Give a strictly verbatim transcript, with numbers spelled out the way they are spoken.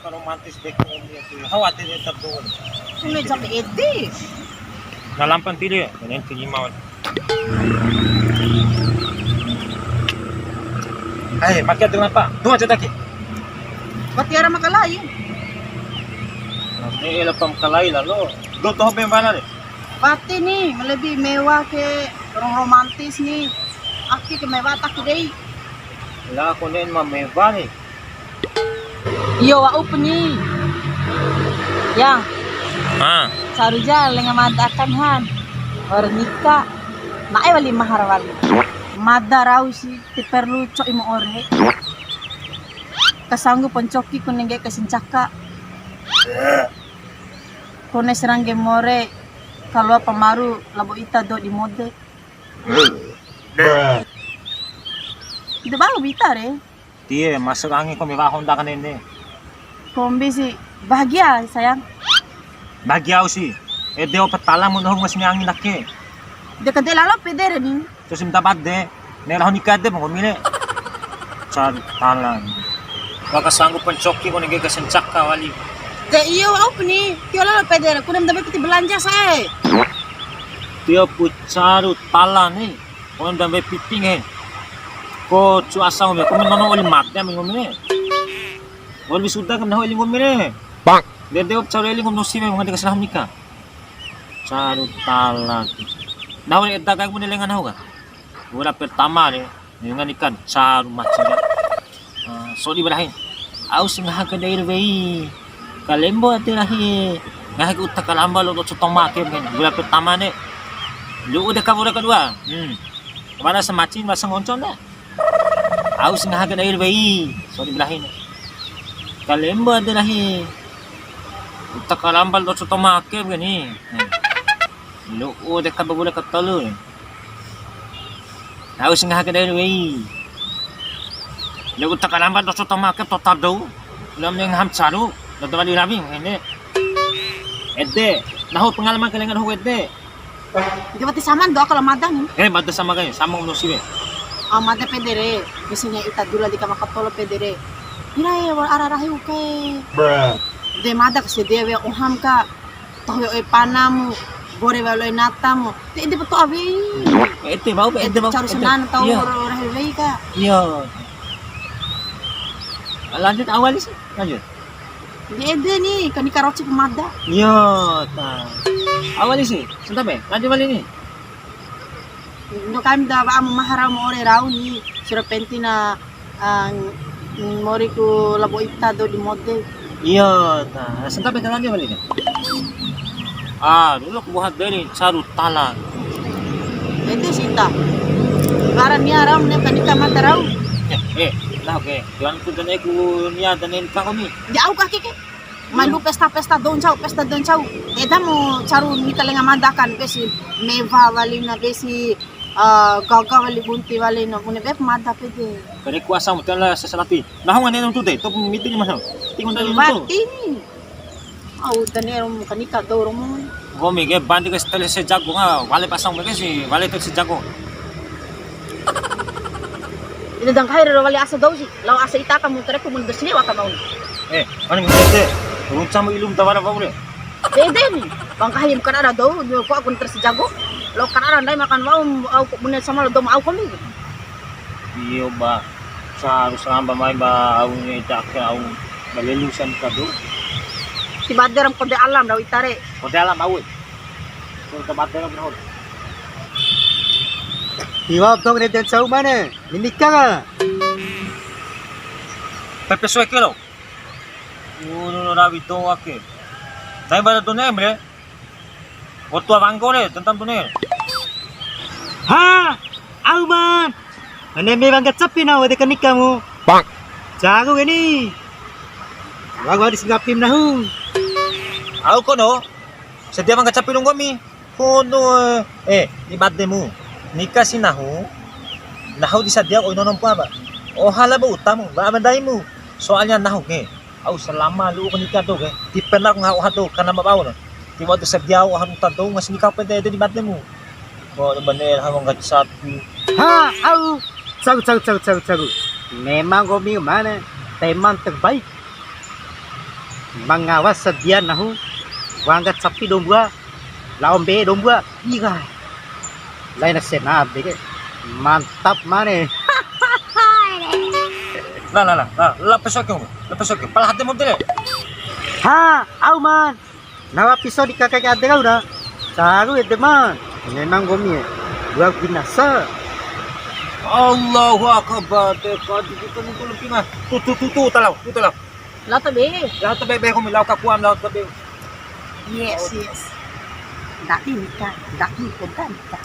Romantis dek. Hau ade ni tabung. Sune jam ede. Na lampan tiri ya, dan yang terima. Hai, pakai ade lampa. Dua juta ki. Watiara makalai. Ini lampa makalai lalo. Dua toh bembana deh. Wati ni, ma lebih mewah ke, orang romantis ni. Ake ke mewah tak dei. Lah, konen ma mewah ni. Iyo, wa'upu ni. Yang. Ah. Caru ja lenga mada akan han. Wa'ur nika. Na'e wali mahar wali. Mada rau si ti perlu co'i mu ore. Kasanggup ncoki ku nengge kasincaka. Kone serangge more. Kaloa pamaru labo ita do di mode. Ede bau ba ita re. Tie, masuk angin ko mewah honda kan ende. Kombi si bahagia, sayang. Bahagia au si. Ede o petala mu doho ngasmi angin ake. De kade lalo pede re ni. Terus minta bade. Ne raho nikah de ngomi re. Caru tala. Waka sanggup ncoki ko nengge kasincaka wali. De iyo, au pu ni. Tio lalo pede re. Kuna minta bade piti belanja sae. Tio pu caru tala ni. Kono dambe piti nge. Ko cu asa ngome, ko nono oli made ami ngome. Oli suda kam nahu eli ngome re. Bang. Dede op caru eli ngom nosi me mangade kasnaham nika. Caru tala. Nahu eda kai mune lenga nahu ka. Wala pertama re. Lenga nika caru macam. Ah, sodi barahi. Au si ngaha ke dair wei. Kalembo ade rahi. Ngaha ke uta kalamba lo doco toma ke men. Gula pertama ne. Lu udah kabur kedua. Hmm. Mana semacin masa ngoncon dah. Au si ngaha ke dair wei. Sodi barahi ne. Kalembo ade rahi. Uta kalamba lo doco toma ke men ni. Hmm. Lu'u deka ba bula ka tolu. Au si ngaha ke dei wei. Lu'u taka namba doso tama ke tota dou. Lam ne ngaham caru, dou wali rawi ngene. Ede, nahu pengalaman ke lenga doho ede. Dia berarti sama doa kalau mada ni. Eh, mada sama kai, sama uno siwe. Ah, mada pede re, misalnya ita dula di kamar katolo pede re. Ira e, wal ara rahi uke. De mada ke sedia we oham ka. Taho oi panamu, bore walo oi natamu. Te ede pa to'a wei. Ede bau, ede bau. Caru senana tau ora wei ka. Iya. Lanjut awal sih, lanjut. Di ede ni, kani karoci pemada. Iya, ta. Awal sih, santabe. Lanjut balik ni. Ndo kami da wa'a mu mahara mu ore rau ni, sura penti na, ah, mori ku labo ita do di mode. Iya, ta. Santabe ta lanjut balik ni. Ah, dulu ku buat dari caru tala. Ede sita. Bara nia rau ne kanika mata rau. Eh, eh, nah, oke. Tuan ku dan aku nia dan ini kau ni. Ya, au kaki ke. Mai lu pesta-pesta doncau, pesta doncau. Eda mu caru nika lenga mada kan, besi meva wali na, besi, eh, gaga wali bunti wali na. Bune bep mada pede. Kare kuasa mu tela sesalati. Nahu ngane nuntu de, top miti ni masal. Tingon dari nuntu. Batin. Au tane romo kanika do romo. Gomi ke bandi ke setel sejago nga, wale pasang ke si, wale tu sejago. Ina dangkai ro wali asa dou si, lao asa ita ka mutere ku mun besni waka mau. Eh, ani mun ete, runca mu ilum tawara bau re. Dede ni, bangkai mu kana dou, ko aku terus jago. Lao kana ndai makan wau, au ko bune sama lo dom au komi. Iyo ba, harus ramba mai ba au ni cak au balelusan kado. Si baderam kode alam dau itare. Kode alam au. Kode baderam dau. Iwa dong reden sau mana? Minika ka? Pepe suwe kilo. Ulu no rawi to ake. Dai bara to nem re. Otua wanggo re, tentam to ne. Ha, au man. Ane me wangga capi na wade kanika mu. Bang. Jago gani. Wago di singapim nahu. Au kono. Sedia wangga capi nunggu mi. Kono, eh, di bademu. Nika si nahu, nahu di sadia oi nono mpu aba. Oha labo utamu, ba aba ndaimu. Soalnya nahu ke, au selama lu'u nika do ke, ti pernah ngaha oha do, karena ma bau na. Ti wa'u sadia oha uta do, ngasi nika pede ede di bademu. Ko bane hawa ngaca sapi. Ha, au. Caru, caru, caru, caru, caru. Memang gomi mana? Teman terbaik. Mangawa sadia nahu wangga capi dou mbua, lao mbe dou mbua, ira. Laina sena ade ke. Mantap mane. La, la, la, la, la peso ke, la peso ke. Pala hade mo tele. Ha, au man. Nawa piso di kakek ade kau dah. Caru ede man. Memang gomi ya. Luar binasa. Allahu Akbar. Teka di kita nunggu lebih mah. Tuh, tuh, tuh, tuh, talau, tuh, talau. Lao ta be. Lao ta be, be, komi, lao kakuam, lao ta be. Yes, yes. Ndadi nika, ndadi poda nika.